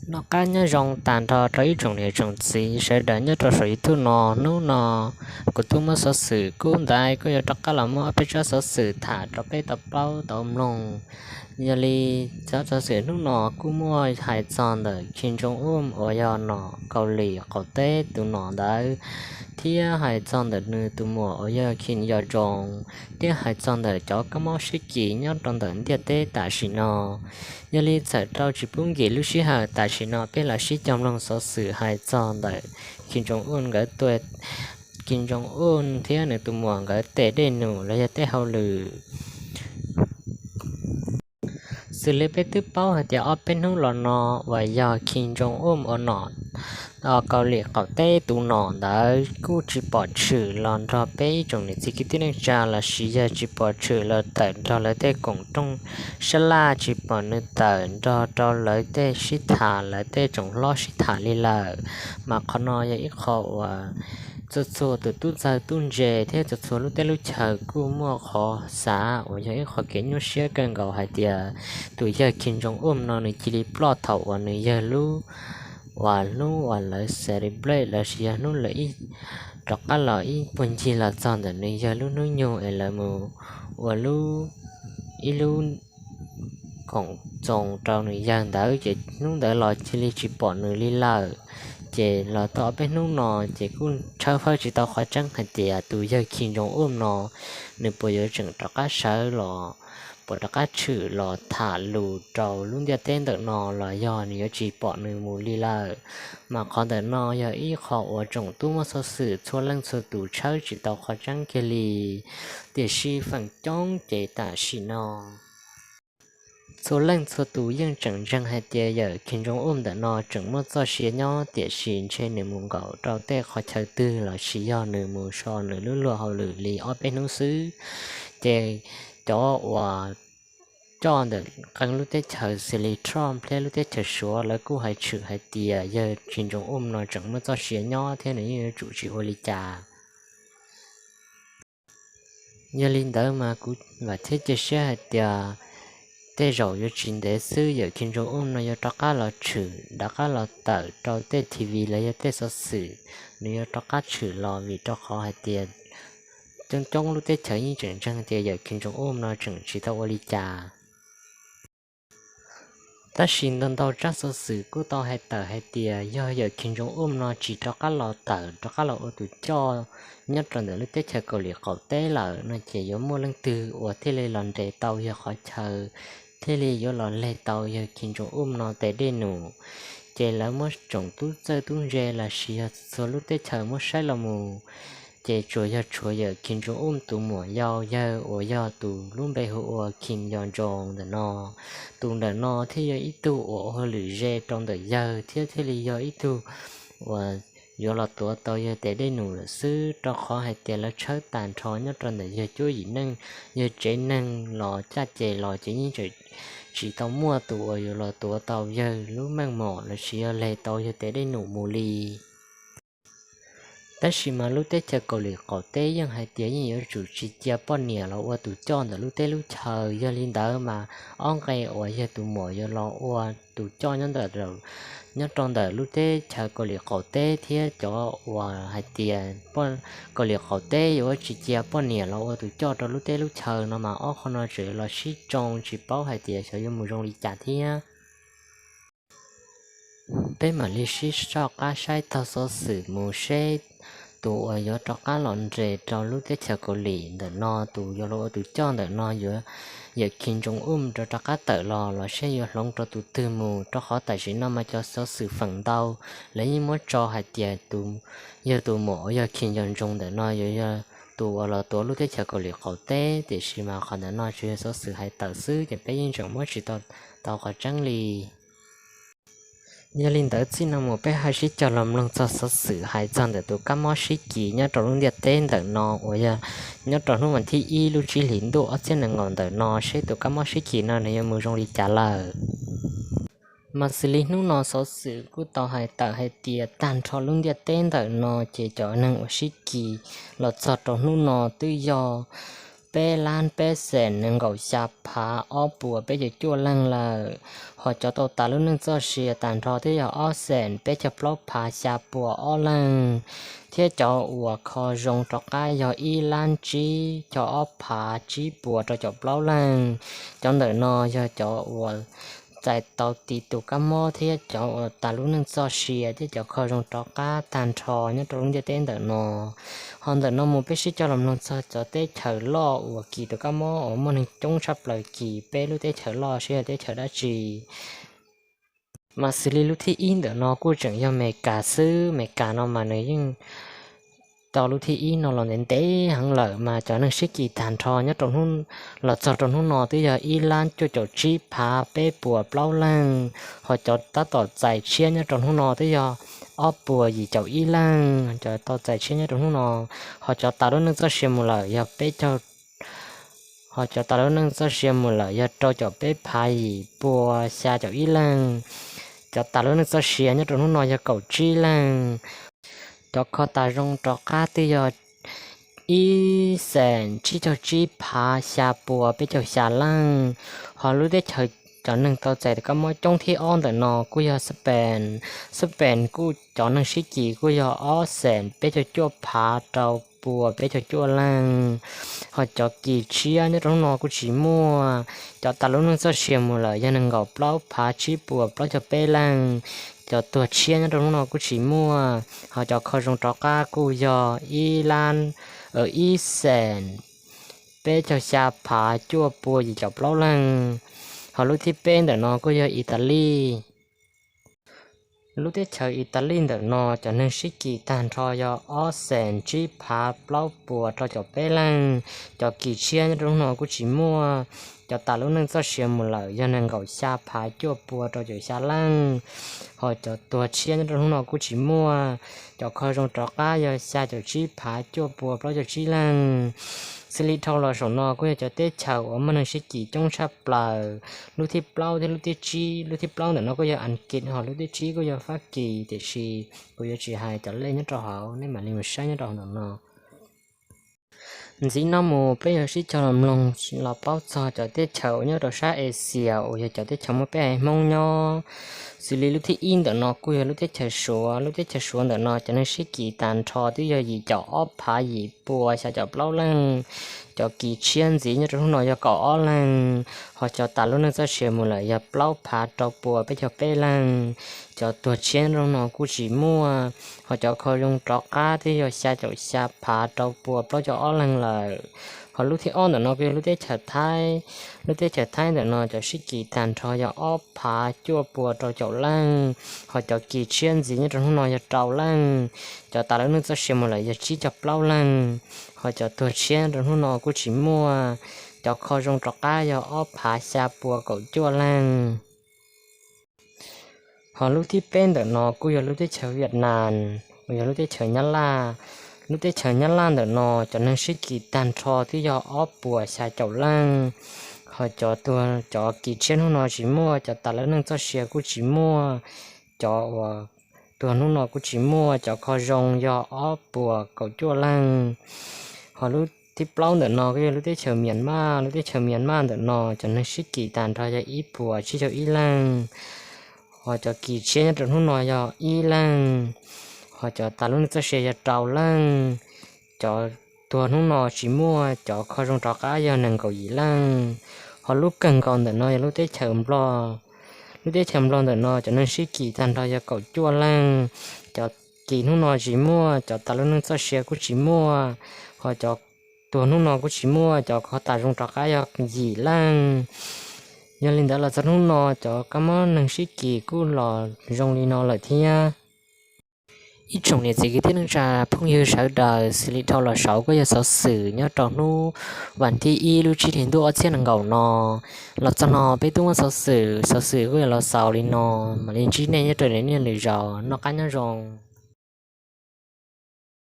Noj qab nyob zoo tag nrho rau ib tsoom niam tsoom txiv sawv daws nyob rau saum YouTube no. Hnub no kuv twb muab xov xwm kub ntawd kuj yuav rov qab los muab ob peb tsab xov xwm tham rau peb tau paub tau mloog. Yog li, tsab xov xwm hnub no kuj muaj hais txog ntawm Kim Jong Un uas yog nom Kaus Lim qaum teb tus nom ntawd, thiab hais txog ntawm nws tus muam uas yog Kim Yo Jong, thiab hais txog ntawm cov kab mob sib kis nyob rau ntawm ntiaj teb tam sim no. Yog li txawm rau tsis pub nkim lub sij hawm, tam sim no peb los sib cog mloog xov xwm hais txog ntawm Kim Jong Un nkawd tua, Kim Jong Un thiab nws tus muam nkawd tej dej num los yog tej hauj lwm. Xws li peb twb paub hais tias ob peb hnub los no uas yog Kim Jong Un uas nom Kaus Lim qaum teb tus nom ntawd kuj tsis pom tshwm los nrog peb ib tsoom niam txiv kwv tij neej tsa los sis yog tsis pom tshwm los tawm nrog lawv tej koom rooj sab laj, tsis pom nws tawm nrog rau lawv tej sib tham, lawv tej tsoom hlob sib tham li lawm. Mas qhov no yog ib qho uas txhua txhua tus tub txawg tub ntse thiab txhua txhua lub teb lub chaw kuj muaj qhov xav uas yog ib qho kev nyuaj siab kawg nkaus hais tias tus yawg Kim Jong Un no nws cia li ploj thaum uas nws yog lub, uas hnub uas lawv celebrate los sis yog hnub lawv ib, rov qab los ib puag ncig los txog ntawm nws yawg lub hnub nyoog es lawv mus ua lub, ib lub koom txoos rau nws yawg ntawd, ces hnub ntawd los cia li tsis pom nws li lawm. Ces los tau ob peb hnub no ces kuj tshawb fawb tsis tau qhov tseeb hais tias tus yawg Kim Jong Un no nws puas yuav tseem rov qab sawv los, puas rov qab tshwm los tham lus rau lub ntiaj teb ntawm no los yog nws yuav tsis pom nws mus li lawm. Mas qhov ntawm no yog ib qho uas tsoom tub muab xov xwm txhua leej txhua tus tshawb tsis tau qhov tseeb kiag li. Tiam sis feem coob ces tam sim no txhua leej txhua tus yeej tseem ntseeg hais tias yawm Kim Jong Un ntawm no tseem muaj txoj sia nyob, tiam sis ntshe nws mus nkaum rau tej qhov chaw twg los sis yog nws mus so nws lub luag hauj lwm li ob peb hnub xwb. Ces cov uas coj ntawm qee lub teb chaws xws li Trump thiab lub teb chaws Suav lawv kuj hais tshwm hais tias yawg Kim Jong Un no tseem muaj txoj sia nyob thiab nws yeej yuav tsum tsis ua li cas. Yog li ntawd mas kuv vam thiab cia siab hais tias tej zaum yuav tsis ntev xwb yawm Kim Jong Un no yuav rov qab los tshwm, rov qab los tawm rau tej T V los yog tej xov xwm, nws yuav rov qab tshwm los vim rau qhov hais tias coob coob lub teb chaws yeej tseem ntseeg tias yawm Kim Jong Un no tseem tsis tau ua li cas. Tab sis ntau ntau tsab xov xwm kuj tau hais tawm hais tias yog yawm Kim Jong Un no tsis rov qab los tawm rov qab los ua tus coj nyob rau ntawm lub teb chaws Kaus Lim qaum teb lawm no ces yuav muaj leej twg uas thiaj li los nres tau yawg qhov chaw, thiaj li yuav los leg tau yawg Kim Jong Un no tes dej num. Ces lawv muab tsoom tub txawj tub ntse los sis yog txhua lub teb chaws muab saib los mus, ces tsuas yog tshuav yawm Kim Jong Un tus muam yau yawg uas yog tus lub npe hu ua Kim Yo Jong ntawm no. Tus ntawm no thiaj yog ib tug uas ua hauj lwm ze rau ntawm yawg thiab thiaj li yog ib tug uas yuav los tuav tau yawg tes dej num lawm xwb, rau qhov hais tias lawv tshawb tag nrho nyob rau ntawm yawg cuab yim neej, yawg tsev neeg los caj ces los ces yeej tseem tsis tau muaj tus uas yuav los tuav tau yawg lub meej mom los sis yog leg tau yawg tes dej num mus li. Tab sis mas lub teb chaws Kaus Lim qaum teb yeej hais tias yeej yuav tsum tsis cia poj niam los ua tus coj ntawm lub teb lub chaw. Yog li ntawd mas ob nqe uas yawg tus muam yuav los ua tus coj nyob ntawm, nyob rau ntawm lub teb chaws Kaus Lim qaum teb thiab cov uas hais tias Kaus Lim qaum teb yuav tsis cia poj niam los ua tus coj rau lub teb lub chaw no mas ob qho no tseem los sib tsoo tsis paub hais tias xyov yuav mus zoo li cas thiab. Peb mam li sib soj qab saib taug xov xwm mus seb tus uas yuav rov qab los nres rau lub teb chaws Kaus Lim ntawm no, tus yuav los ua tus coj ntawm no yuav, yawm Kim Jong Un rov rov qab tawm los los seb yuav hloov rau tus twg mus, rau qhov tam sim no mas cov xov xwm feem ntau lawv yeej muab tso hais tias tus, yog tus muam uas yog Kim Yo Jong ntawm no yuav yog tus uas los tuav lub teb chaws Kaus Lim qaum teb, tiam sis mas qhov ntawm no tsuas yog xov xwm hais tawm xwb ces peb yeej tseem muab tsis tau, tau qhov tseeb li. Yog li ntawd txij no mus peb ho sib cog los mloog txog xov xwm hais txog ntawm tus kab mob sib kis nyob rau lub ntiaj teb ntawm no uas yog nyob rau hnub vas thib ib lub tsib hlis ntuj ob txhiab nees nkaum ntawm no seb tus kab mob sib kis no nws yuav mus zoo li cas lawm. Mas xws li hnub no xov xwm kuj tau hais tawm hais tias tag nrho lub ntiaj teb ntawm no ces cov neeg uas sib kis los txog rau hnub no twb yog peb lab peb xees nees nkaum xya phav ob puas peb caug cuaj leej lawm, ho cov tau tas lub neej txoj sia tag nrho twb yog ob xees peb caug plaub phav xya puas ob leej, thiab cov uas kho zoo rov qab yog ib lab tsib caug ob phav tsib puas rau caum plaub leej. Cov ntawm no yog cov uas txais tau tis tus kab mob thiab cov uas tas lub neej txoj sia thiab cov kho zoo rov qab tag nrho nyob rau lub ntiaj teb ntawm no. Ho ntawm no mus peb sib cog los mloog txog cov teb chaws loj uas kis tus kab mob uas muaj neeg coob tshaj plaws kis peb lub teb chaws loj seb yog teb chaws dab tsi. Mas xws li lub thib ib ntawm no kuj tseem yog Amelikas xwb, Amelikas no mas nws yeej tau lub thib ib no los ntev ntev heev lawm, mas cov neeg sib kis tag nrho nyob rau hnub, los txog rau hnub no twb yog ib lab cuaj caum tsib phav peb puas plaub leej, ho cov tab tom txais tshiab nyob rau hnub no twb yog ob puas yim caum ib leej, cov tau txais tshiab nyob rau hnub no, ho cov tas lub neej txoj sia mus lawm yog peb caug, ho cov tas lub neej txoj sia mus lawm yog rau caum peb phav yim pua xya caum ib leej, cov tas lub neej txoj sia nyob rau hnub no yog kaum tsib leej. Cov kho tas zoo rov qab twb yog ib xees tsib caug tsib phav xya pua peb caug xya leej, ho lub teb chaws cov neeg tau txais tus kab mob coob thib ob ntawm no kuj yog Spain. Spain kuj cov neeg sib kis kuj yog ob xees peb caug cuaj phav rau pua peb caug cuaj leej, ho cov kis tshiab nyob rau hnub no kuj tsis muaj. Cov tas lub neej txoj sia mus lawm yog nees nkaum plaub phav tsib puas plaub caug peb leej, cov tuag tshiab nyob rau hnub no kuj tsis muaj, ho cov kho zoo rov qab kuj yog ib lab, ib xees peb caug xya phav cuaj pua yim caum plaub leej, ho lub thib peb ntawm no kuj yog Italy. Lub teb chaws Italy ntawm no cov neeg sib kis tag nrho yog ob xees tsib phav plaub puas rau caum peb leej, cov kis tshiab nyob rau hnub no kuj tsis muaj. Cov tas lub neej txoj sia mus lawm yog nees nkaum xya phav cuaj pua rau caum xya leej, ho cov tuag tshiab nyob rau hnub no kuj tsis muaj. Cov kho zoo rov qab yog xya caum tsib phav cuaj pua plaub caug tsib leej. Xws li dhau los saum no kuj yog cov teb chaws uas muaj neeg sib kis coob tshaj plaws. Lub thib plaub thiab lub thib tsib, lub thib plaub ntawm no kuj yog Askiv, ho lub thib tsib kuj yog Fab Kis, tiam sis kuv yuav tsis hais cov lej nyob rau hauv, nej mam li mus saib nyob rau hauv ntawm no. Ntxiv no mus peb yuav sib cog los mloog los paub txog cov teb chaws uas nyob rau sab Asia uas yog cov teb chaws muaj peb haiv Hmoob nyob. Xws li lub thib ib ntawm no kuj yog lub teb chaws Suav. Lub teb chaws Suav ntawm no cov neeg sib kis tag nrho twb yog yim caum ob phav yim pua xya caum plaub leej, cov kis tshiab ntxiv nyob rau hnub no yog kaum ob leeg, ho cov tas lub neej txoj sia mus lawm yog plaub phav rau pua peb caug peb leej, cov tuag tshiab nyob rau hnub no kuj tsis muaj, ho cov kho zoo rov qab twb yog xya caum xya phav rau pua plaub caug ob leeg lawm. Ho lub thib ob ntawm no kuj yog lub teb chaws Thaib. Lub teb chaws Thaib ntawm no cov sib kis tag nrho yog ob phav cuaj pua rau caum leej, ho cov kis tshiab ntxiv nyob rau hnub no yog rau leej, cov tas lub neej txoj sia mus lawm yog tsib caug plaub leej, ho cov tuag tshiab rau hnub no kuj tsis muaj, cov kho zoo rov qab yog ob phav xya pua kaum cuaj leej. Ho lub thib peb ntawm no kuj yog lub teb chaws Vietnam, uas yog lub teb chaws Nyab Laj. Lub teb chaws Nyab Laj ntawm no cov neeg sib kis tag nrho twb yog ob puas xya caum leej, ho cov tuag, cov kis tshiab hnub no tsis muaj, cov tas lub neej txoj sia kuj tsis muaj, cov uas tuag hnub no kuj tsis muaj, cov kho zoo yog ob puas kaum cuaj leej. Ho lub thib plaub ntawm no kuj yog lub teb chaws Myanmar. Lub teb chaws Myanmar ntawm no cov neeg sib kis tag nrho yog ib puas tsib caug ib leej, ho cov kis tshiab nyob rau hnub no yog ib leej, ho cov tas lub neej txoj sia yog rau leej, cov tuag hnub no tsis muaj, cov kho zoo rov qab yog nees nkaum yim leej. Ho lub kawg nkaus ntawm no yog lub teb chaws Nplog. Lub teb chaws Nplog ntawm no cov neeg sib kis tag nrho yog kaum cuaj leej, cov kis hnub no tsis muaj, cov tas lub neej txoj sia kuj tsis muaj, ho cov tuag hnub no kuj tsis muaj, cov kho tas zoo rov qab yog yim leej. Yog li ntawd los txog hnub no cov kab mob neeg sib kis kuj los zoo li no lawm thiab. Ib tsoom niam txiv kwv tij neej tsa phooj ywg sawv daws, xws li dhau los saud kuj yog xov xwm nyob rau hnub vas thib ib lub tsib hlis ntuj ob txhiab nees nkaum no. Los txog no peb twb muaj xov xwm, xov xwm kuj yog los xaus li no. Mam li ntsib nej nyob rau lwm niaj lwm zaus, noj qab nyob zoo.